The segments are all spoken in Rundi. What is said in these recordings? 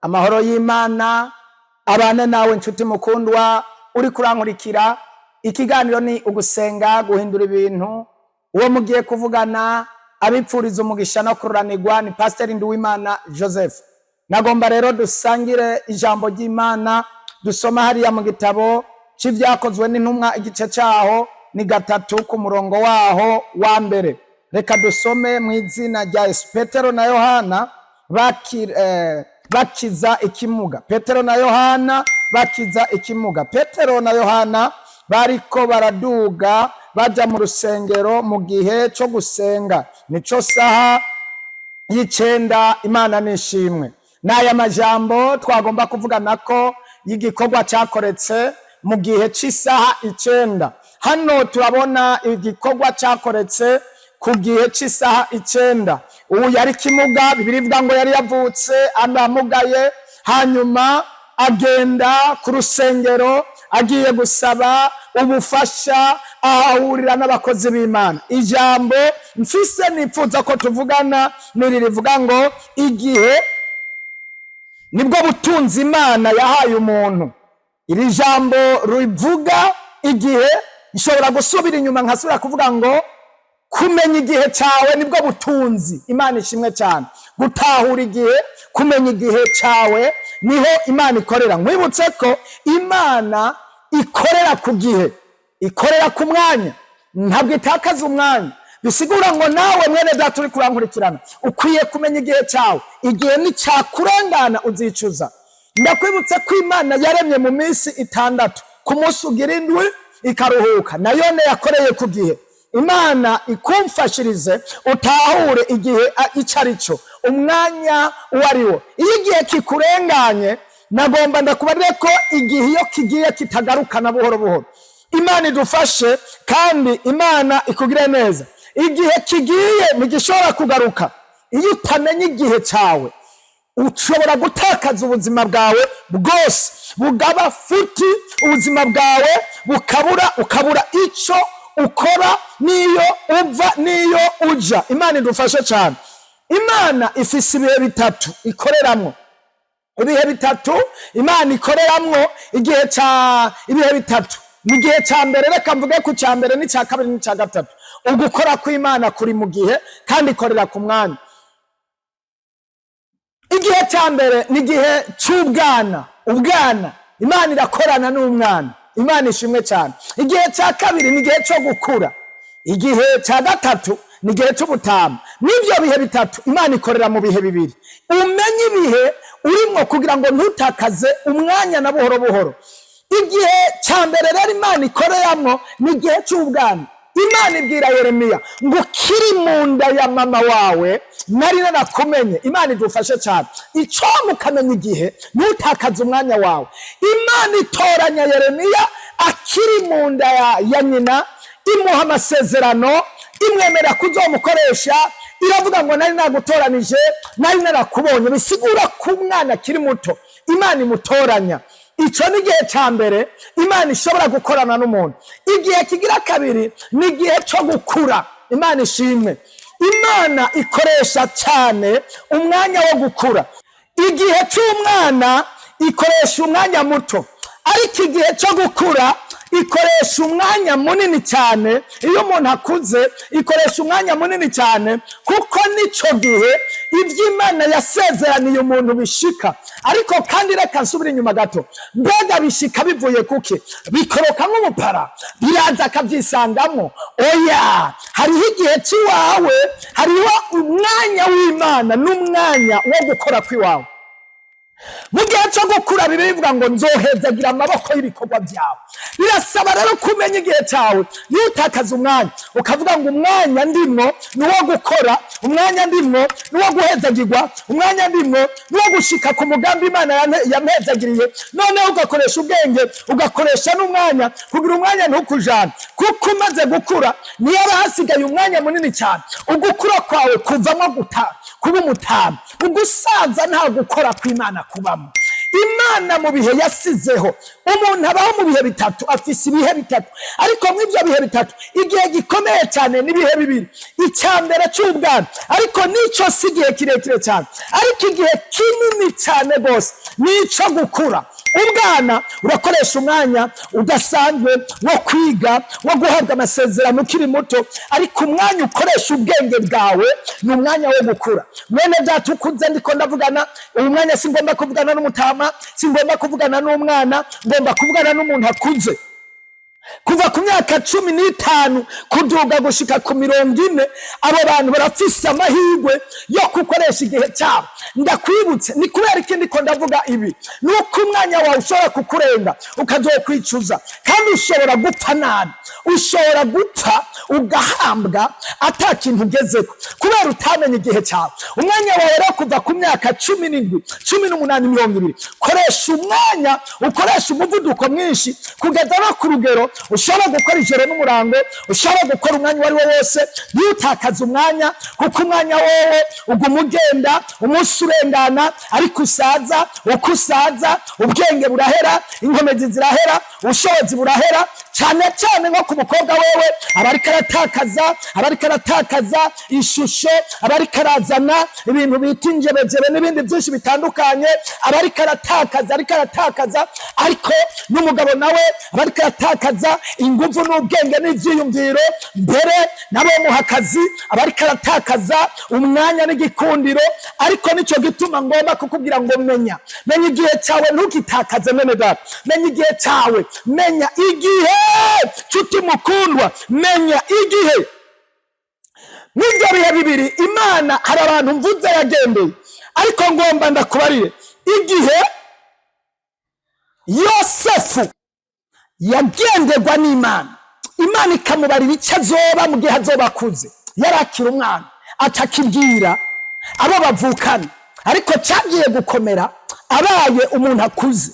Amahoro y'Imana abane nawe, nshuti mukundwa uri kurankurikira. Ikiganiro ni Ugusenga Guhindura Ibintu. Uwo mugiye kuvugana abipfuriza umugisha no kururanirwa ni Pasiteri Nduwimana Joseph. Nagomba rero dusangire ijambo ry'Imana dusoma hariya mu gitabo c'Ivyakozwe n'Intumwa, igice caho ni 3, ku murongo waho wa mbere. Reka dusome mu izina rya Yesu. Petero na Yohana bakiza ikimuga. Petero na Yohana bakiza ikimuga. Petero na Yohana bariko baraduga baja mu rusengero mu gihe co gusenga, nico saha y'icenda. Imana nishimwe. N'aya majambo twagomba kuvugana ko y'igikorwa cyakoretse mu gihe cy'isaha 9. Hano turabona igikorwa cyakoretse ku gihe cy'isaha 9. Ubu yari kimuga, Bibiliya ivuga ngo yari yavutse anamugaye, hanyuma agenda ku rusengero agiye gusaba ubufasha, ahahurira n'abakozi b'Imana. Ijambo mfise nipfuza ko tuvugana niri rivuga ngo: igihe nibwo butunzi Imana yahaye umuntu. Iri jambo rivuga igihe, nshobora gusubira inyuma nkasubira kuvuga ngo kumenya igihe cyawe nibwo butunzi. Imana ishimwe cyane. Gutahura igihe, kumenya igihe cyawe, niho Imana ikorera. Nkwibutse ko Imana ikorera ku gihe, ikorera ku mwanya, ntabwo itakaza umwanya. Bisigura ngo nawe, mwene data uri kurankurikirana, ukwiye kumenya igihe cyawe. Igihe nicyakurengana uzicuza. Ndakwibutse ko Imana yaremye mu minsi 6, ku munsi ugira indwi ikaruhuka. Nayone yakoreye ku gihe. Imana ikumfashirize utahure igihe ico ari cyo, umwanya uwo ari wo. Iyo igihe kikurenganye, nagomba ndakubarire ko igihe iyo kigiye kitagarukana buhoro buhoro. Imana idufashe kandi Imana ikugire neza. Igihe kigiye ntigishobora kugaruka. Iyo utamenya igihe cyawe, ushobora gutakaza ubuzima bwawe bwose, bugaba futi, ubuzima bwawe bukabura, ukabura icyo ukora, n'iyo uva n'iyo uja. Imana idufashe cyane. Imana ifise ibihe bitatu ikoreramwo, ibihe bitatu Imana ikoreramwo. Igihe cya ibihe bitatu ni igihe cya mbere. Reka mvuge ku cya mbere n'icya kabiri n'icya gatatu. Ugukora kw'Imana kuri mu gihe kandi ikorera ku mwanya. Igihe cya mbere ni igihe cy'ubwana. Ubwana, Imana irakorana n'umwana. Imana ishimwe cyane. Igihe cya kabiri ni igihe cyo gukura. Igihe cya gatatu ni igihe cy'ubutama. N'ibyo bihe bitatu, Imana ikorera mu bihe bibiri. Umenye ibihe urimwo kugira ngo ntutakaze umwanya na buhoro buhoro. Igihe cya mbere rero Imana ikoreramo ni igihe cy'ubwana. Imana ibwira Yeremiya ngo: ukiri mu nda ya mama wawe nari narakumenye. Imana idufashe cyane. Icyo ukamenya igihe, ntutakaze umwanya wawe. Imana itoranya Yeremiya akiri mu nda ya nyina, imuha amasezerano, imwemerera kuzomukoresha. Iravuga ngo: nari nagutoranije, nari narakubonye. Bisigura ko umwana akiri muto Imana imutoranya. Icyo ni igihe cya mbere Imana ishobora gukorana n'umuntu. Igihe kigira kabiri ni igihe cyo gukura. Imana ishimwe. Imana ikoresha cyane umwanya wo gukura. Igihe cy'umwana ikoresha umwanya muto, ariko igihe cyo gukura ikoresha umwanya munini cyane. Iyo umuntu akuze ikoresha umwanya munini cyane, kuko n'icyo gihe ibyo Imana yasezeraniye umuntu bishika. Ariko kandi reka nsubire inyuma gato. Mbega bishika bivuye kuki? Bikoroka nk'umupara, biraza akabyisangamo? Oya, hariho igihe cy'iwawe, hariho umwanya w'Imana n'umwanya wo gukora kw'iwawe. Mu gihe cyo gukura, Bibiliya bivuga ngo: nzohezagira amaboko y'ibikorwa byawe. Birasaba rero kumenya igihe cyawe, ntutakaze umwanya, ukavuga ngo: umwanya ndimwo ni uwo gukora, umwanya ndimwo ni uwo guhezagirwa, umwanya ndimwo ni uwo gushika ku mugambi Imana yampezagiriye. Noneho ugakoresha ubwenge, ugakoresha n'umwanya, kugira umwanya ntukujane, kuko umaze gukura niyo haba hasigaye umwanya munini cyane. Ugukura kwawe kuvamo kuba umutama, ugusaza nta gukora kw'Imana kubamo. Imana mu bihe yasizeho, umuntu abaho mu bihe bitatu, afise ibihe bitatu, ariko mw'ibyo bihe bitatu igihe gikomeye cyane n'ibihe bibiri. Icya mbere cy'ubwana, ariko n'icyo si igihe kirekire cyane, ariko igihe kinini cyane rwose ni icyo gukura. Ubwana urakoresha umwanya udasanzwe wo kwiga, wo guhabwa amasezerano ukiri muto, ariko umwanya ukoresha ubwenge bwawe ni umwanya wo gukura. Mwene data ukuze, ndiko ndavugana uyu mwanya, singomba kuvugana n'umutama, singomba kuvugana n'umwana, ngomba kuvugana n'umuntu akuze. Kuva ku myaka 15 kuduga gushika ku 40, abo bantu barafise amahirwe yo gukoresha igihe cyabo. Ndakwibutse, ni kubera iki ndiko ndavuga ibi? Ni uko umwanya wawe ushobora kukurenga ukazokwicuza, kandi ushobora gupfa nabi, ushobora gupfa ugahambwa ata kintu ugezeko kubera utamenye igihe cyawe. Umwanya wawe rero kuva ku myaka 17, 18, 20, koresha umwanya, ukoresha umuvuduko mwinshi kugeza no ku rugero ushobora gukora ijoro n'umurango, ushobora gukora umwanya uwo ari wo wose. Ntutakaze umwanya, kuko umwanya wowe uguma ugenda, umunsi urengana, ariko usaza. Uko usaza, ubwenge burahera, inkomezi zirahera, ubushobozi burahera, cyane cyane nko ku mukobwa wewe aba ariko aratakaza ishusho, aba ariko arazana ibintu bita injebejebe n'ibindi byinshi bitandukanye, aba ariko aratakaza. Ariko n'umugabo nawe aba ariko aratakaza ingufu n'ubwenge n'ibyiyumviro, mbere nabo muha akazi, aba ariko aratakaza umwanya n'igikundiro. Ariko nicyo gituma ngomba kukubwira ngo menya igihe cyawe, ntukitakaze. Mene data, menya igihe cyawe, menya igihe, nshuti mukundwa, menya igihe. N'ibyo bihe bibiri, Imana hari abantu mvuze yagendeye, ariko ngomba ndakubarire igihe Yosefu yagenderwa n'Imana, Imana ikamubarira icyo azoba mu gihe azoba akuze. Yarakira umwana, atakibwira abo bavukana, ariko cyagiye gukomera abaye umuntu akuze.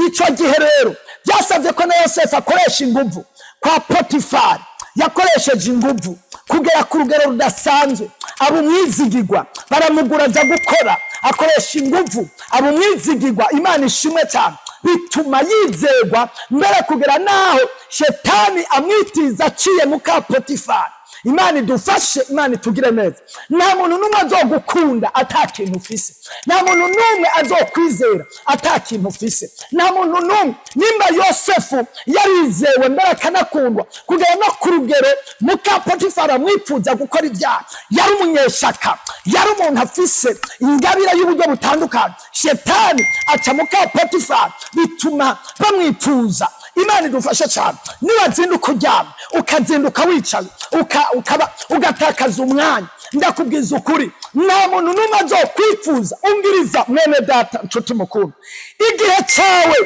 Icyo gihe rero byasabye ko na Yosefu akoresha inguvu. Kwa Potifari yakoresheje inguvu kugera ku rugero rudasanzwe, aba umwizigirwa, baramugura ajya gukora, akoresha inguvu, aba umwizigirwa. Imana ishimwe cyane, bituma yizegwa mbere kugera n'aho Shetani amwitiza aciye muka Potifari. Imana idufashe, Imana itugire neza. Nta muntu n'umwe azogukunda ata kintu ufise, nta muntu n'umwe azokwizera ata kintu ufise, nta muntu n'umwe. Nimba Yosefu yarizewe mbere akanakundwa kugera no ku rugero muka Potifari amwipfuza gukora ibyaha, yari umunyeshaka, yari umuntu afise ingabire y'uburyo butandukanye. Shetani aca muka Potifari, bituma bamwipfuza. Imana idufashe cyane. Nibazinduka uryama, ukazinduka wicaye, ukaba ugatakaza umwanya, ndakubwiza ukuri, nta muntu n'umwe azokwifuza. Umviriza mwene data, nshuti mukuru, igihe cyawe,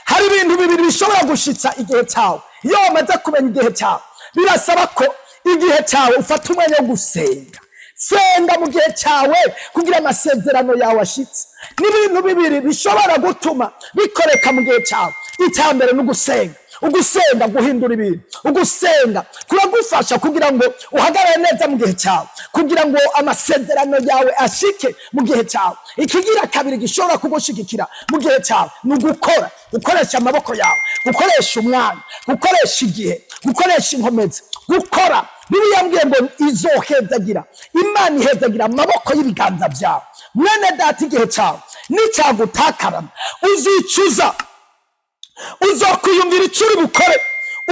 hari ibintu bibiri bishobora gushitsa igihe cyawe. Iyo wamaze kumenya igihe cyawe, birasaba ko igihe cyawe ufata umwanya wo gusenga. Senga mu gihe cyawe kugira amasezerano yawe ashitse. N'ibintu bibiri bishobora gutuma bikoreka mu gihe cyawe. Icya mbere ni ugusenga. Ugusenga guhindura ibintu, ugusenga kuragufasha kugira ngo uhagarare neza mu gihe cyawe, kugira ngo amasezerano yawe ashike mu gihe cyawe. Ikigira kabiri gishobora kugushigikira mu gihe cyawe ni ugukora, gukoresha amaboko yawe, gukoresha umwanya, gukoresha igihe, gukoresha inkomezi, gukora. Bibiliya yambwiye ngo izohezagira, Imana ihezagira amaboko y'ibiganza byawe. Mwene data, igihe cyawe nicyagutakarana uzicuza, uzokwiyumvira icyo uri bukore,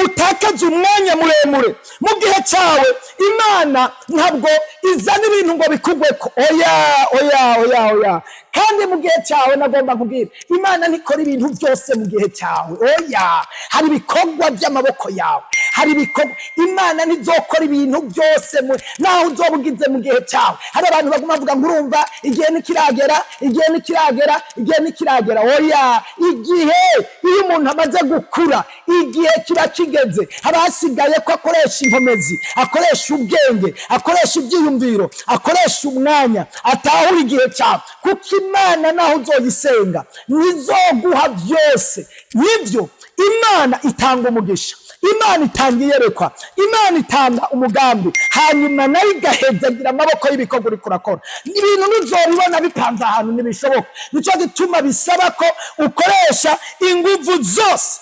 utakaze umwanya muremure mu gihe cyawe. Imana ntabwo izana ibintu ngo bikugweko, oya, oya, oya, oya. Kandi mu gihe cyawe, nagomba kubwira, Imana ntikora ibintu byose mu gihe cyawe, oya. Hari ibikorwa by'amaboko yawe, hari ibikorwa. Imana ntizokora ibintu byose naho uzoba ugize mu gihe cyawe. Hari abantu baguma bavuga ngo urumva igihe ntikiragera, igihe ntikiragera, igihe ntikiragera. Oya, igihe, iyo umuntu amaze gukura, igihe kiba kigeze. Haba hasigaye ko akoresha inkomezi, akoresha ubwenge, akoresha ibyiyumviro, akoresha umwanya, atahura igihe cyawe, kuko Imana naho uzoyisenga ntizoguha byose. Nibyo, Imana itanga umugisha, Imana itanga. itanga iyerekwa, Imana itanga umugambi, hanyuma nayo igahezagira amaboko y'ibikorwa uriko urakora. Ibintu ntuzobibona bipanze ahantu, ntibishoboka. Nico gituma bisaba ko ukoresha inguvu zose.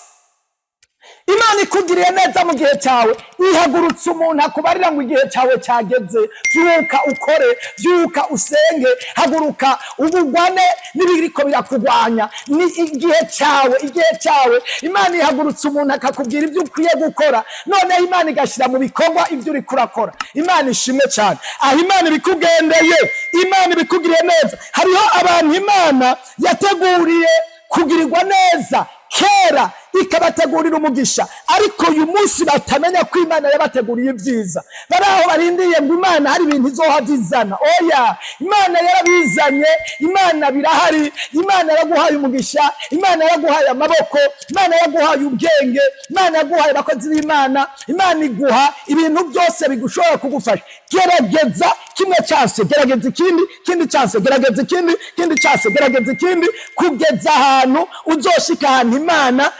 Imana ikugiriye neza mu gihe cyawe, ihagurutse umuntu akubarira ngo igihe cyawe cyageze, vyuka ukore, vyuka usenge, haguruka ubugwane n'ibiriko birakugwanya. Ni igihe cyawe, igihe cyawe. Imana ihagurutse umuntu akakubwira ibyo ukwiye gukora, noneho Imana igashyira mu bikorwa ibyo uriko urakora. Imana ishimwe cyane. Aho Imana ibikugendeye, Imana ibikugiriye neza. Hariho abantu Imana yateguriye kugirirwa neza kera, ikabategurira umugisha, ariko uyu munsi batamenya ko Imana yabateguriye ibyiza. Bari aho barindiye ngo Imana hari ibintu izoha bizana. Oya, Imana yarabizanye, Imana birahari. Imana yaraguhaye umugisha, Imana yaraguhaye amaboko, Imana yaraguhaye ubwenge, Imana yaguhaye abakozi b'Imana, Imana iguha ibintu byose bigushobora kugufasha. Gerageza kimwe cyase, gerageza ikindi, ikindi cyase, gerageza ikindi, ikindi cyase, gerageza ikindi, kugeza ahantu uzoshika, ahantu Imana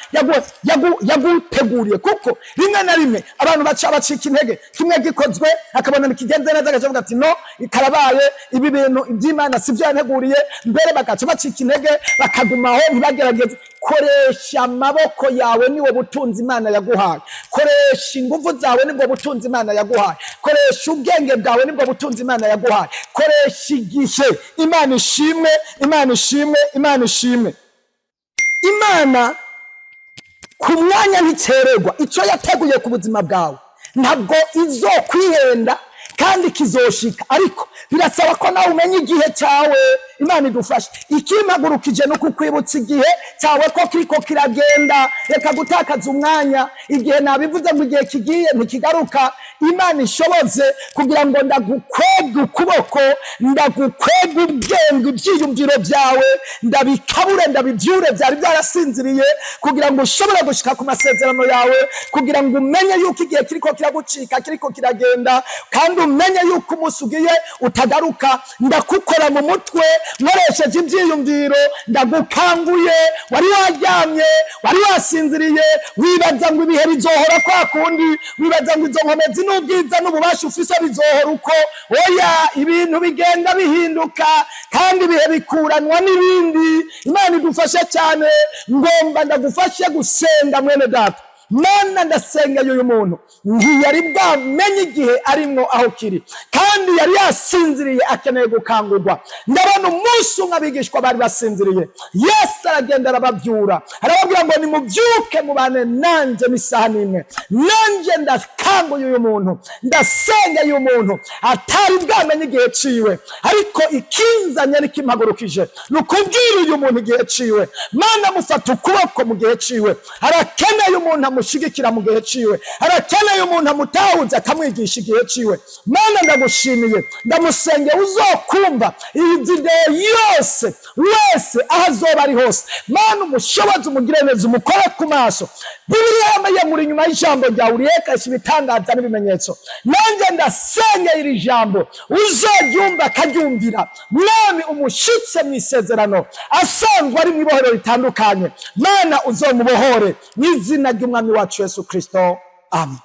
yaguteguriye. Kuko rimwe na rimwe abantu baca bacika intege, kimwe gikozwe akabona ntikigenze neza, agaca avuga ati: "No, karabaye, ibi bintu iby'Imana si byo yanteguriye." Mbere bagaca bacika intege, bakagumaho ntibagerageze. Koresha amaboko yawe, niwo butunzi Imana yaguhaye. Koresha ingufu zawe, nibwo butunzi Imana yaguhaye. Koresha ubwenge bwawe, nibwo butunzi Imana yaguhaye. Koresha igihe. Imana ishimwe, Imana ishimwe, Imana ishimwe. Imana ku mwanya nticererwa. Icyo yateguye ku buzima bwawe ntabwo izokwihenda kandi kizoshika, ariko birasaba ko nawe umenya igihe cyawe. Imana idufashe. Ikimpagurukije no kukwibutsa igihe cyawe ko kiriko kiragenda. Reka gutakaza umwanya. Igihe, nabivuze ngo igihe kigiye ntikigaruka. Imana ishoboze kugira ngo ndagukwega ukuboko, ndagukwega ubwenge, ibyiyumviro byawe ndabikabure, ndabibyure byari byarasinziriye, kugira ngo ushobore gushika ku masezerano yawe, kugira ngo umenye yuko igihe kiriko kiragucika, kiriko kiragenda, kandi umenye yuko umunsi ugiye utagaruka. Ndakukora mu mutwe nkoresheje ibyiyumviro, ndagukanguye. Wari waryamye, wari wasinziriye, wibaza ngo ibihe bizohora kwa kundi, wibaza ngo izo nkomezi n'ubwiza n'ububasha ufise bizohora uko. Oya, ibintu bigenda bihinduka kandi ibihe bikuranwa n'ibindi. Imana idufashe cyane. Ngomba ndagufashe gusenga, mwene data. Mana, ndasengeye uyu muntu, ntiyari bwamenye igihe arimwo aho kiri, kandi yari yasinziriye, akeneye gukangurwa. Ndabona umunsi umwe abigishwa bari basinziriye, Yesu aragenda arababyura, arababwira ngo: "Nimubyuke mubane nanjye n'isaha n'imwe." Nanjye ndakanguye uyu muntu, ndasengeye uyu muntu atari bwamenye igihe ciwe, ariko ikinzanye n'ikimpagurukije ni ukubwira uyu muntu igihe ciwe. Mana, mufata ukuboko mu gihe ciwe. Arakeneye umuntu amushigikira mu gihe ciwe, arakeneye umuntu amutahuza, akamwigisha igihe ciwe. Mana, ndagushimiye, ndamusengeye uzokumva iyi video yose wese, aho azoba ari hose. Mana, umushobozi, umugire neza, umukore ku maso. Bibiliya yambaye muri inyuma y'ijambo ryawe uriyekesha ibitangaza n'ibimenyetso. Nanjye ndasengeye iri jambo, uzoryumva akaryumvira. Mwami, umushitse mu isezerano, asanzwe ari mu ibohero ritandukanye. Mana, uzomubohore mu izina ry'Umwami wacu Yesu Kristo, amen.